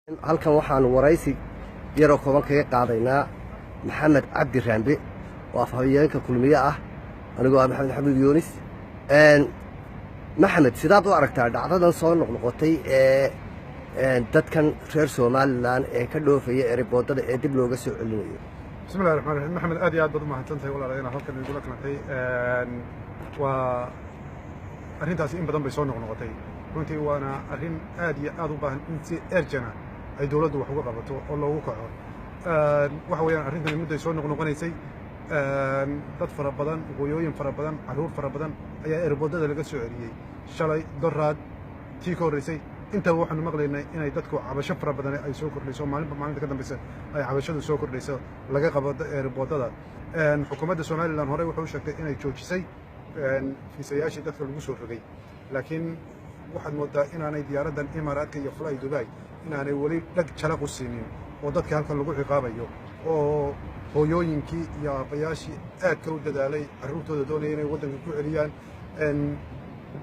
Halkan waxaanu waraysi yaroo kooban kaga qaadaynaa Maxamed Cabdi Raambe oo afhayeenka Kulmiye ah. Anigoo ah Maxamed Xamuud Yoonis. Maxamed, sidaad u aragtaa dhacdadan soo noqnoqotay ee dadkan reer Somaliland ee ka dhoofaya airportada ee dib looga soo celinayo? Bismillahi raxmaan raxiim. Maxamed, aad iyo aad baad u mahadsan tahay, walaal, inaad halkan igula kulantay. Waa arrintaasi, in badan bay soo noqnoqotay runtii, waana arrin aad iyo aad u baahan in si urgent ah ay dowladdu wax uga qabato oo loogu kaco. Waxa weeyaan, arrintani mudday soo noqnoqonaysay. Dad fara badan, hooyooyin fara badan, carruur fara badan ayaa airportada laga soo celiyey. Shalay, doraad, tii ka horreysay, intaba waxaanu maqlaynay inay dadku cabasho fara badan ay soo kordhayso, maalinba maalinta ka dambaysa ay cabashadu soo kordhayso laga qabo airportada. Xukuumadda Somaliland horey wuxuu u sheegtay inay joojisay fiisayaashii dadka lagu soo rogay, laakiin waxaad moodaa inaanay diyaaraddan Imaaraadka iyo Fly Dubai inaanay weli dhag jalaq u siinin oo dadka halkan lagu ciqaabayo, oo hooyooyinkii iyo aabbayaashii aadka u dadaalay, carruurtooda doonaya inay waddanka ku celiyaan,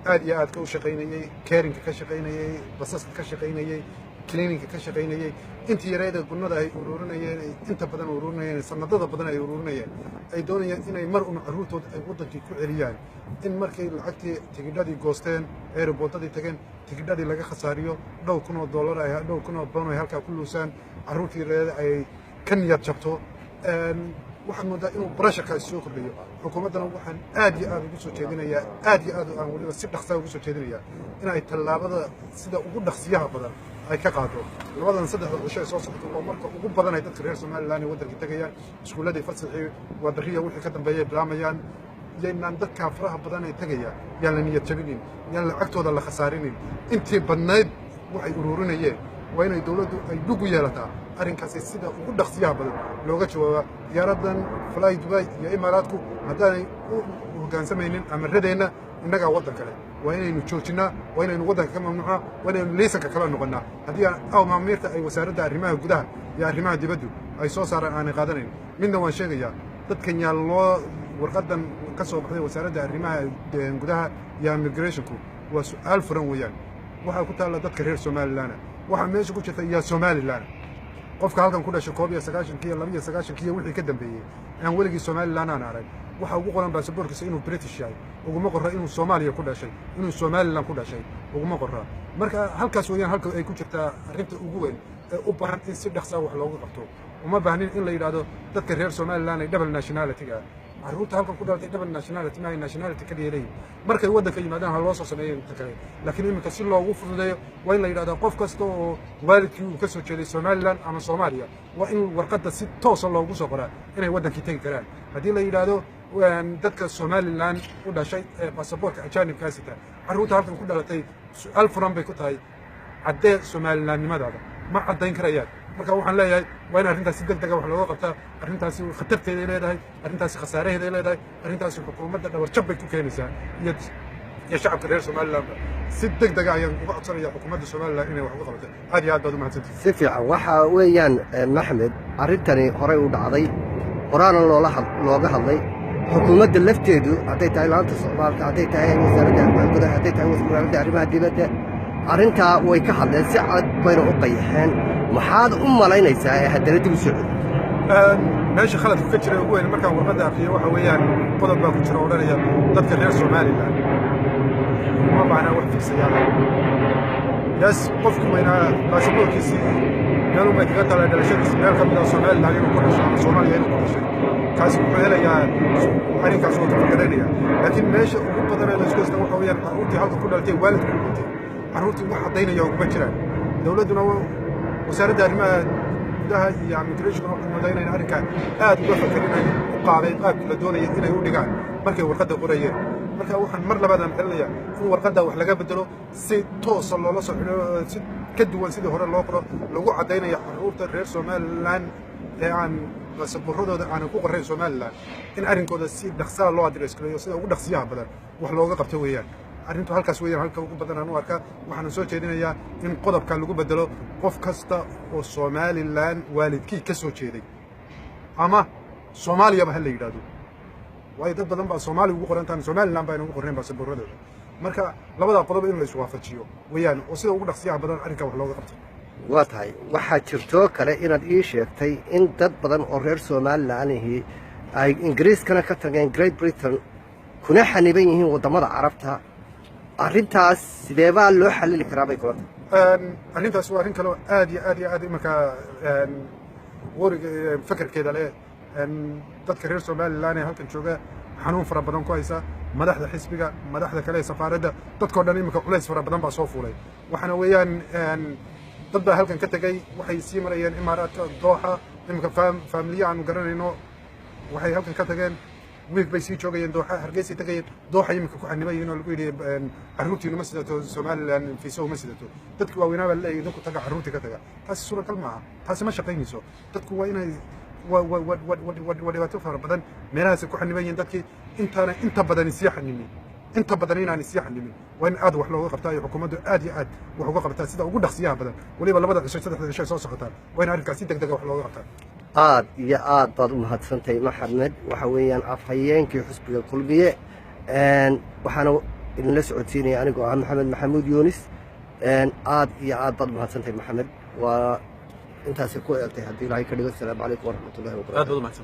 aad iyo aadka u shaqaynayey, cateringka ka shaqaynayey, basaska ka shaqaynayey, cleaningka ka shaqaynayey, intii yareeda gunnada ay ururinayeen, ay inta badan ururinayeen, sanadada badan ay ururinayeen, ay doonayeen inay mar un carruurtooda ay waddankii ku celiyaan, in markay lacagtii tigidhadii goosteen, airportadii tageen, tigidhadii laga khasaariyo, dhowr kun oo dollar ay, dhowr kun oo pound ay halkaa ku luusaan, carruurtii yareeda ay ka niyad jabto. Waxaad moodaa inuu pressurekaasi soo kordhayo. Xukuumaddana waxaan aad iyo aad ugu soo jeedinayaa, aad iyo aad aan weliba si dhaqsaa ugu soo jeedinayaa, in ay tallaabada sida ugu dhaqsiyaha badan ay ka qaado. Labadan saddexda cisho ee soo socota oo marka ugu badan ay dadka reer Somaliland ay waddanka tegayaan, iskuulladii fasaxii waa berriya wixii ka dambeeyay bilaamayaan. Yaynaan dadkaa faraha badan ee tegaya yaan la niyad jabinin, yaan lacagtooda la khasaarinin. Intii badnayd waxay ururinayeen waa inay dowladdu ay dhug u yeelataa arrinkaasi, sida ugu dhaqsiyaha badan looga jawaabaa. Diyaaraddan Fly Dubai iyo Imaaraadku haddaanay u hoggaansamaynin amaradeenna, innagaa waddan kale, waa inaynu joojinnaa, waa inaynu waddanka ka mamnuucnaa, waa inaynu liisanka kala noqonnaa haddii amaamiirta ay Wasaaradda Arrimaha Gudaha iyo Arrimaha Dibaddu ay soo saaraan aanay qaadanayn. Midna waan sheegayaa: dadkan yaa loo warqaddan ka soo baxday Wasaaradda Arrimaha Gudaha iyo Immigrationku waa su'aal furan weeyaan. Waxaa ku taalla dadka reer Somaliland, waxaa meesha ku jirta yaa Somaliland. Qofka halkan ku dhashay 91-kii iyo 92-kii iyo wixii ka dambeeyey, aan weligii Somaliland aan arag, waxaa ugu qoran baasaboorkiisa inuu British yahay. Uguma qorra inuu Soomaaliya ku dhashay, inuu Somaliland ku dhashay uguma qorra. Marka halkaas weeyaan halka ay ku jirtaa arrinta ugu weyn ee u baahan in si dhaqsaa wax looga qabto. Uma baahnin in la yidhaahdo dadka reer Somaliland ay double nationality-ga. Carruurta halkan ku dhalatay double nationality maahay, nationality kaliya leeyihin. Markay waddanka yimaadaan ha loo soo sameeyo inta kale, laakiin iminka si loogu fududeeyo waa in la yidhahdaa qof kasta oo waalidkii uu ka soo jeeday Somaliland ama Soomaaliya waa in warqadda si toosa loogu soo qoraa inay waddankii tegi karaan. Haddii la yidhaahdo dadka Somaliland u dhashay ee baasaboorka ajaanibkaa sita, carruurta halkan ku dhalatay su-aal furan bay ku tahay: caddee Somalilandnimadaada? Ma caddayn karayaan. Marka waxaan leeyahay waa in arrintaas si deg dega wax looga qabtaa. Arrintaasi khatarteeday leedahay, arrintaasi khasaaraheeday leedahay, arrintaasi xukuumadda dhabarjab bay ku keenaysaa iyo shacabka reer Somalilandba. Si deg dega ayaan uga codsanaya xukuumadda Somaliland inay wax uga qabato. Aad iyo aad baad u mahadsantihin. Si fiican. Waxaa weeyaan, Maxmed, arrintani horey u dhacday, horaana looga hadlay. Xukuumadda lafteedu, hadday tahay laanta socdaalka, hadday tahay Wasaaradda Arrimaha Gudaha, hadday tahay Wasaaradda Arrimaha Dibadda, arrintaa way ka hadleen, si cad bayna u qayaxeen. Maxaad u malaynaysaa ee haddana dib u soo celi? Meesha khaladku ka jira ugu weyn markaan warqadda akriyo waxa weeyaan qodob baa ku jira odhanaya dadka reer Somaliland uma baahnaa wax fiisayaal. Yes, qofkii weynaa baasaboorkiisii meelun bay kaga taala dhalashadiisi, meel ka mid ah Somaliland inuu ku dhasho ama Soomaaliya inuu ku dhashay. Kaasi wuxuu helayaa, arrinkaas waa ka fakaraynaya. Laakiin meesha ugu badan ee laysku haysta waxa weeyaan carruurtii halka ku dhalatay, waalidku u dhintay, carruurtii wax caddaynaya uguma jiraan. Dowladduna, Wasaaradda Arrimaha Gudaha iyo Immigration, waxay moodaa inayna arrinkaa aad uga fakerin, ay u qaadeen qaabkii la doonaya inay u dhigaan markay warqadda qorayeen. Marka waxaan mar labaad aan celinayaa in warqadda wax laga bedelo, si toosa loola soo xidho, si ka duwan sidii hore loo qoro, lagu caddaynayo carruurta reer Somaliland ee aan baasaboorradooda aanan ku qorayn Somaliland in arrinkooda si dhaqsaa loo address gareeyo, sida ugu dhaqsiyaha badan wax looga qabto weeyaan. Arrintu halkaas weeyaan halka ugu badan aan u arkaa. Waxaana soo jeedinayaa in qodobka lagu bedelo qof kasta oo Somaliland waalidkii ka soo jeeday ama Soomaaliyaba ha la yidhaahdo, waayo dad badan baa Soomaaliya ugu qorantaan, Somaliland baa ugu qornayn baasaboorradooda. Marka labadaa qodob in la iswaafajiyo weeyaan oo sida ugu dhaqsiyaha badan arrinka wax looga qabto. Waa tahay. Waxaa jirtoo kale inaad ii sheegtay in dad badan oo reer Somaliland ahi ay Ingiriiskana ka tageen, Great Britain, kuna xaniban yihiin waddamada Carabta. Arrintaas sidee baa loo xallili karaa bay kula tahay? Arrintaas waa arrin kale oo aad iyo aad iyo aad iminka wariga fakerkeeda leh. Dadka reer Somaliland ee halkan jooga xanuun fara badan ku haysa, madaxda xisbiga, madaxda kale ee safaaradda, dadkao dhan iminka culays fara badan baa soo fuulay. Waxaana weeyaan, dad baa halkan ka tegey, waxay sii marayeen Imaaraadka, Dooxa. Iminka faamiliya aanu garanayno waxay halkan ka tageen, wiig bay sii joogayeen Dooxa, Hargeysay tagayeen, Dooxa iminka ku xaniban yihiin oo lagu yidhi carruurtiinu ma sidato Somaliland fiisa uma sidato. Dadki waaweynaa baa laleeyahay idinku taga, carruurtii ka taga. Taasi suuragal maaha, taasi ma shaqaynayso. Dadku waa inay waa dhibaato fara badan meelahaasay ku xaniban yihiin dadkii. Intaana inta badan sii xanimin, inta badan inaanay sii xanimin, waa in aad wax looga qabtaa iyo xukuumaddu aad iyo aad wax uga qabtaa sida ugu dhaqsiyaha badan. Weliba 2da cisho, 3da cisho soo socotaan waa in arrinkaas si deg dega wax looga qabtaa. Aad iyo aad baad u mahadsantahay, Maxamed. Waxa weeyaan afhayeenkii xusbiga Kulmiye. Waxaana idinla socodsiinaya anigoo ah Maxamed Maxamuud Yuunis. Aad iyo aad baad u mahadsantahay, Maxamed. Waa intaasi ku eegtay haddii Ilaahay ka dhigo. Asalaamu calaykum waraxmatullahi wabarakatu. Aad baad u mahadsan.